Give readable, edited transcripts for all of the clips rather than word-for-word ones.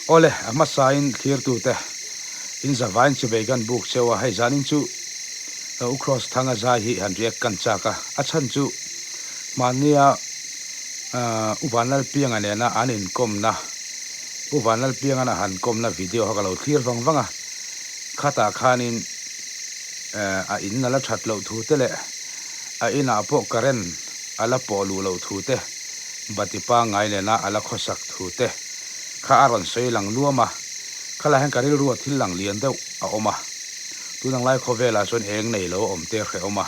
Awle, a hmasain thlirtute in zavain chubei kan buk cheu a, hei zanin chu U Kross Thanga zai hi han react kan chak a, a chhan chu hmannia U Vanlalpianga nena an inkawmna, U Vanlalpiangan a han kawmna video kha ka lo thlir vang vang a, khatah khanin a in a la that loh thu te leh a inah pawh current a la pawh luh loh thu te, bati pangngai nena a la khawsak thu te kha a rawn sawi lang luam a, khalai hian ka rilrua thil lang lian deuh a awm a, tun ang lai khawvelah chuan eng nei lo a awm te hrehawm a,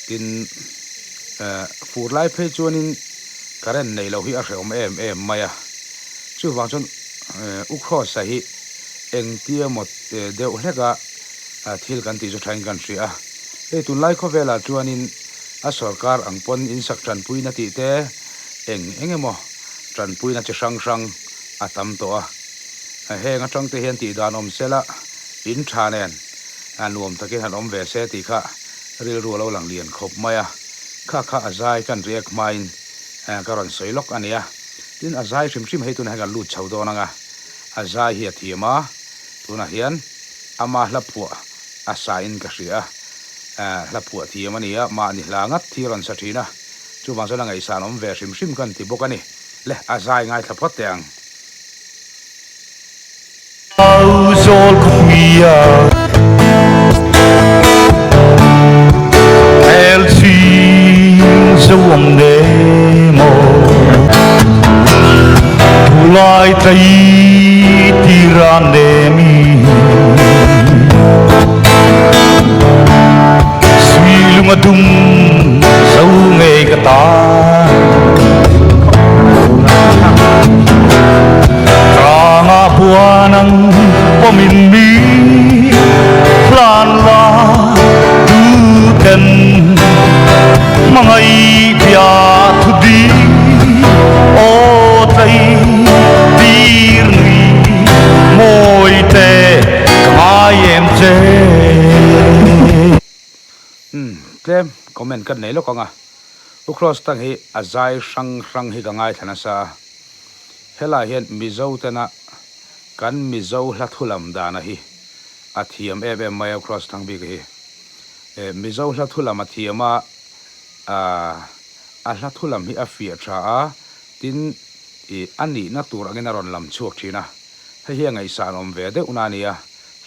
tin fur lai phei chuanin current nei lo hi a hrehawm em em mai a, chuvang chuan U Kross-a hi engtia maw deuh hlek a thil kan tih chu thain kan hria a, hei tunlai khawvelah chuanin a sorkar ang pawn insak tanpuina tih te eng eng emaw tanpuina chi hrang hrang a tam tawh a, heng atang te hian tih dan awm sela in tha nen nuam takin han awm ve se tih kha rilru a lo lang lian khawp mai a, kha kha a zai kan react hmain ka rawn sawi lawk a nia, tin a zai hrim hrim hei tunah hian kan lut chho dawn ang a, a zai hi a thiam a, tunah hian ama hla phuah a sa in ka hria a, hla phuah thiam a ni a, mahni hla ngat thi rawn sa thin a, chuvang chuan a ngaihsan awm ve hrim hrim kan ti bawk a ni. Le, a zai ngaithla phawt teh ang. Aizawl khawpuia hel chhing zo ang ne maw Thulai tlai tira nemi Sui lunga dum zo ngei ka ta Ranga buanang pawmin mi hlan la tu ten Hmangaih bia thu di aw tlei tir nui mawi te ka ngai em che. Umm tlem comment ka nei lawk ang a, U Kross tang hi a zai hrang hrang hi ka ngaithla nasa a, helai hian Mizo tena kan Mizo hla thulam dana hi a thiam em em mai a U Kross thang bik hi. Mizo hla thulam a thiam a, a hla thulam hi a fiah tha a, tin ih a nihna tur angin a rawn lam chhuak thin a, hei hi a ngaihsan awm ve deuh na a nia,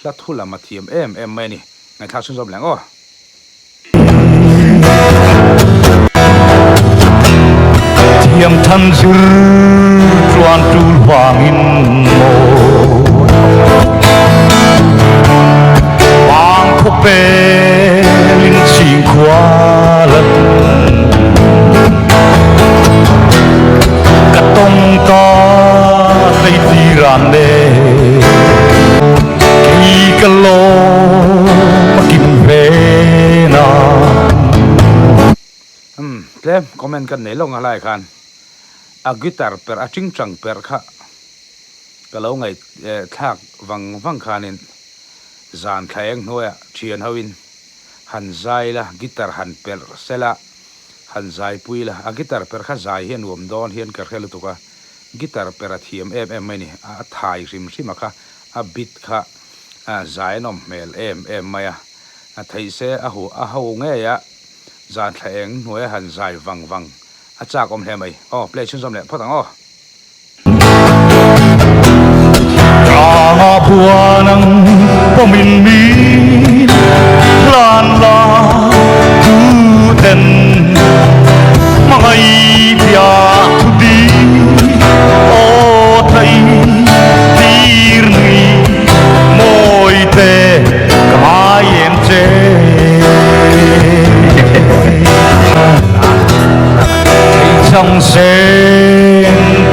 hla thulam a thiam em em mai a ni. Ngaihthlak chhunzawm leh ang aw. Thiam than zir chuan tul vangin maw Vang khaw pelin chhing khua lan Ka tawng ta hlei tiran ne Kei ka lawm a kim ve na. Umm tlem comment kan nei lawk a hlai khan a guitar perh a chingchang perh kha ka lo ngaih thlak vang vang khanin zan thla eng hnuaiah thian ho in han zai la guitar han perh sela han zai pui la a guitar perh kha zai hi a nuam dawn hian ka hre lutuk a guitar perh a thiam em em mai a ni a thai hrim hrim a kha A bit kha zai a nawm hmel em em mai a, a theih se a hu a ho ngei a, zan thla eng hnuai a han zai vang vang a chak awm hle mai. Aw play chhunzawm leh phawt ang aw. Tlanga buan ang pawmin mi hlan la tu ten hmangaih bia thu di aw tlei tir nui mawi te ka ngai em che. Thei chang seng.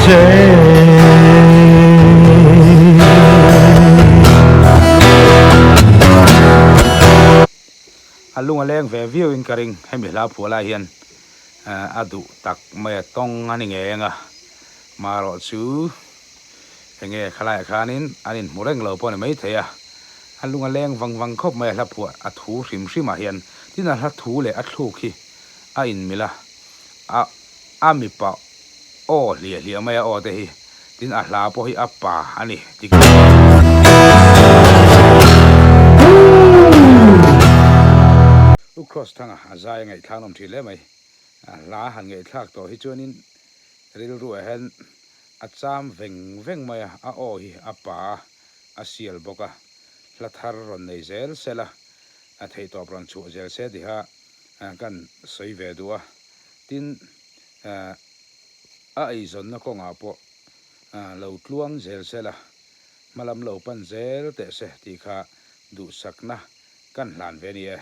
che. A lung a leng ve viau in ka ring, hemi hla phuah lai hian a duh tak mai a tawng a ni ngei ang a, marawh chu enge khalaiah khanin an inhmu reng lo pawh a ni maithei a, a lung a leng vang vang khawp mai a hla phuah a thu hrim hrim ah hian tin a hla thu leh a thluk hi a inmil a, a a mipa aw hliah hliah mai a aw te hi tin a hla pawh hi a pa a ni ti U Cross thanga a zai a ngaihthlak nawm thin hle mai. A hla han ngaihthlak tawh hi chuanin rilru ah hian a cham veng veng mai a, a aw hi a pa a, a sial bawk a, hla thar rawn nei zel sel a, a theihtawp rawn chhuah zel se tiha kan sawi ve duh a. Tin, a eizawnna kawngah pawh lo tluang zel sela, hmalam lo pan zel teh se tih kha duhsakna kan hlan ve a ni e.